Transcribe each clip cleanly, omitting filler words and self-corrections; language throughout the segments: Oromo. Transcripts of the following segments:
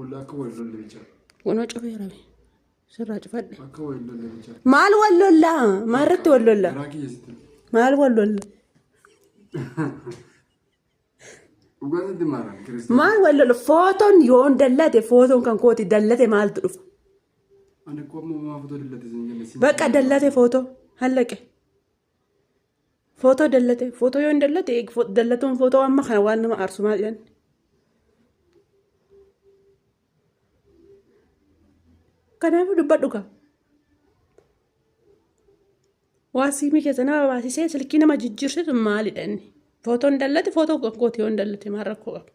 Walla akka wal lolle bicha. Kunoo cufeera. Sirraa cufadhe. Akka wal lolle bicha. Maal wal lollaa? Maalirratti wal lolla? Garaa kiyya sitti. Maal wal lolla? Dhugaa sitti maaran kiristoos. Maal wal lolla? Footoon yoon dallate footoon kan kooti dallate maaltu dhufa? Ani koo ammoo maa footoo dallate sin jenne sin. Bakka dallate footoo hallaqe. Footoo dallate footoo yoon dallate dallatuun footoo amma kana waan nama aarsu maal jedhan? Kanaafuu dubbadhu kaa. Waa siimii keessa nama baasisee silkii nama jijjiirsisu maalidha inni? Footoon dallate footoo kooti yoon dallate maal rakkoo qaba?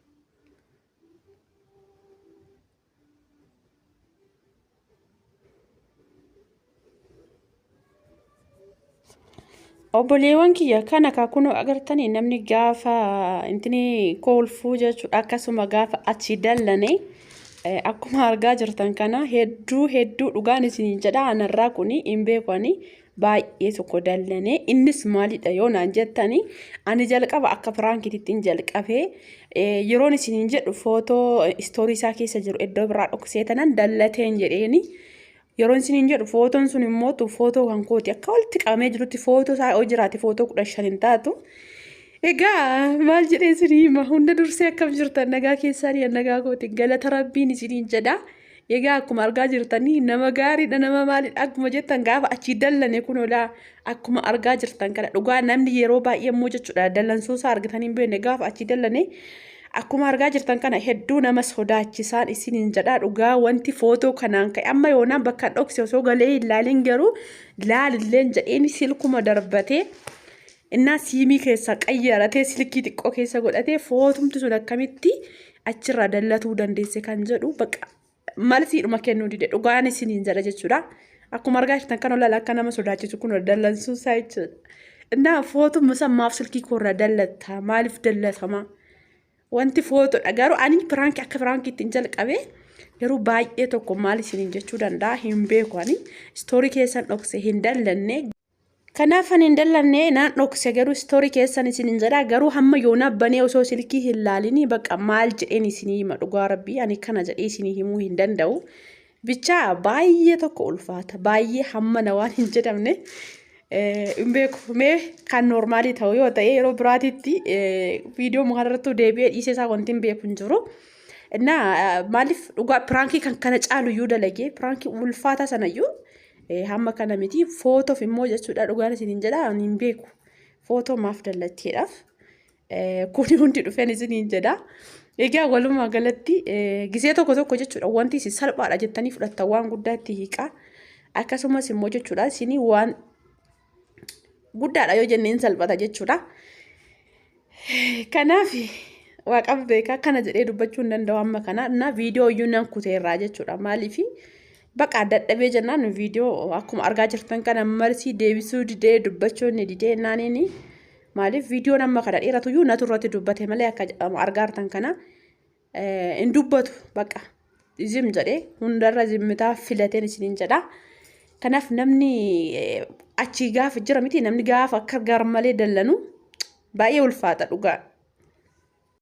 Obboleewwan kiyya kana kaa kunoo agartanii namni gaafa intini koolfuu jechuudha akkasuma gaafa achi dallane akkuma argaa jirtan kana hedduu hedduu dhugaan isiniin jedha anarraa kuni hin beeku ani baay'ee tokko dallane innis maalidha yoo naan jettani ani jalqaba akka piraankiititti hin jalqabe yeroon isiniin jedhu footoo istoorii isaa keessa jiru iddoo biraa dhoksee tanan dallateen jedheeni Yeroon isiniin jedhu footoon sun immoo tu footoo kan kooti akka walitti qabamee jirutti footoo isaa yoo jiraate footoo 15 hin taatu. Egaa maal jedhee isinii hima hunda dursee akkam jirtan nagaa keessaan nagaa kooti galata rabbiin isiniin jedha. Egaa akkuma argaa jirtanii nama gaariidha nama maalidha akkuma jettan gaafa achii dallane kun olaa akkuma argaa jirtan kana dhugaa namni yeroo baay'ee immoo jechuudha dallansuu isaa argitanii hin beekne gaafa achii dallane Akkuma argaa jirtan kana hedduu nama sodaachisaan isiniin jedhaa dhugaa wanti footoo kanaan ka'e amma yoonaan bakka dhokse osoo galee hin laalin garuu laalilleen jedheen silkuma darbatee innaa siimii keessa qayyaratee silkii xiqqoo keessa godhatee footumti sun akkamitti achirraa dallatuu dandeesse kan jedhu bakka malsiidhuma kennuu dide dhugaan isiniin jedha jechuudha. Akkuma argaa jirtan kan olaala akka nama sodaachisu kun dallansuu isaa jechuudha. Innaa footuma san maaf silkii koorraa dallatta maaliif dallatama? Wanti footodha garuu ani piraankii akka piraankiitti hin jalqabe garuu baay'ee tokko maal isiniin jechuu danda'a hin beeku ani istoorii keessan dhokse hin dallanne. Kanaaf ani hin dallanne naan dhokse garuu istoorii keessan isinin jedha garuu hamma yoonaa banee osoo silkii hin laalinii bakka maal jedheen isinii hima dhugaa rabbii ani kana jedhee isinii himuu hin danda'u. Bichaa baay'ee tokko ulfaata baay'ee hammana waan hin jedhamne hin beeku mee kan noormaalii ta'u yoo ta'e yeroo biraatitti viidiyoo kanarrattuu deebi'ee dhiisee isaa wanti hin beeku hin jiru. Innaa maaliif dhugaa piraankii kan kana caalu iyyuu dalagee piraankii ulfaataa sanayyuu Hamma kana miti footoof immoo jechuudha dhugaan isiniin jedha ani hin beeku footoo maaf dallatteedhaaf kuni hundi dhufeen isiniin jedha. Egaa walumaa galatti gisee tokko tokko jechuudha wanti isin salphaadha jettanii fudhattan waan guddaa itti hiiqa. Akkasumas immoo jechuudha isinii waan guddaadha yoo jenneen salphata jechuudha. Kanaaf waaqaf beekaa kana jedhee dubbachuu hin danda'u amma kana na viidiyoo iyyuu nan kuteerraa jechuudha. Maaliif baqa dadhabee jennaan viidiyoo akkuma argaa jirtan kana marsii deebisuu didee dubbachuu inni didee naaniin maaliif viidiyoon amma kana dheeratu iyyuu natu irratti dubbate malee akka argaa jirtan kana hin dubbatu baqa zim jedhee hundarra zimmitaa filateen isiniin jedha. Kanaaf namni achii gaafa jira miti namni gaafa akka garmalee dallanu baay'ee ulfaata dhugaa.